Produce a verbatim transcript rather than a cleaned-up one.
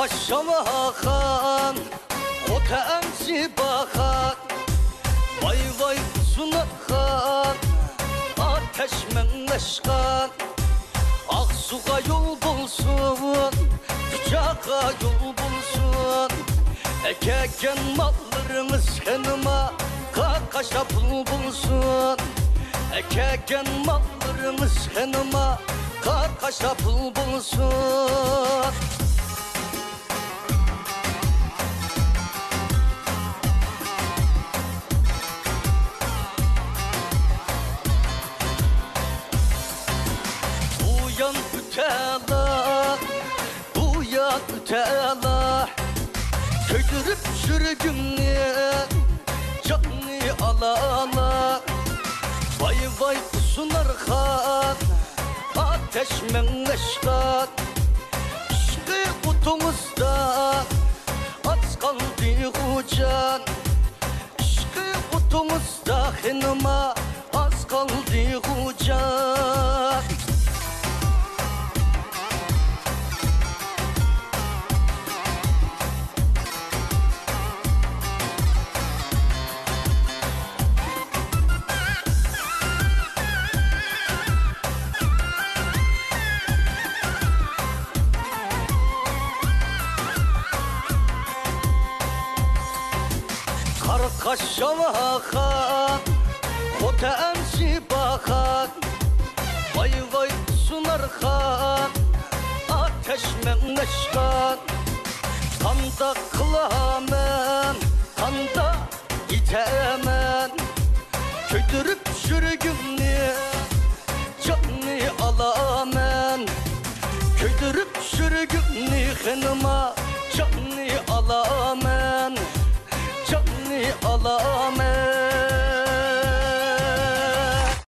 شاۋاخان، خوتەن زىباخان، ۋاي ۋاي سۇنارخان، ئاتەش مەڭلەشخان. ئاقسۇغا يول بولسۇن، كۇچاغا يول بولسۇن. ئەكەلگەن ماللىرىڭىز خېنىما، قاقاشتا پۇل بولسۇن. ئەكەلگەن ماللىرىڭىز خېنىما، قاقاشتا پۇل بولسۇن. ئۇ يان ئۆتەلا، بۇ يان ئۆتەلا، كۆيدۈرۈپ يۈرىكىمنى، جاننى ئالالا. ۋاي ۋاي سۇنارخان، ئاتەش مەڭلەشخان، ئىشقى ئوتىڭىزدا ئاز قالدى غۇجان. ئىشقى ئوتىڭىزدا خېنىما ئاز قالدى غۇجان. قاراقاش شاۋاخان، خوتەن زىباخان، ۋاي ۋاي سۇنارخان، ئاتەش مەڭلەشخان. قانداق قىلامەن، قانداق ئېيتەمەن، كۆيدۈرۈپ يۈرىكىمنى، جاننى ئالامەن. كۆيدۈرۈپ يۈرىكىمنى خېنىما، جاننى ئالامەن، جاننى ئالامەن.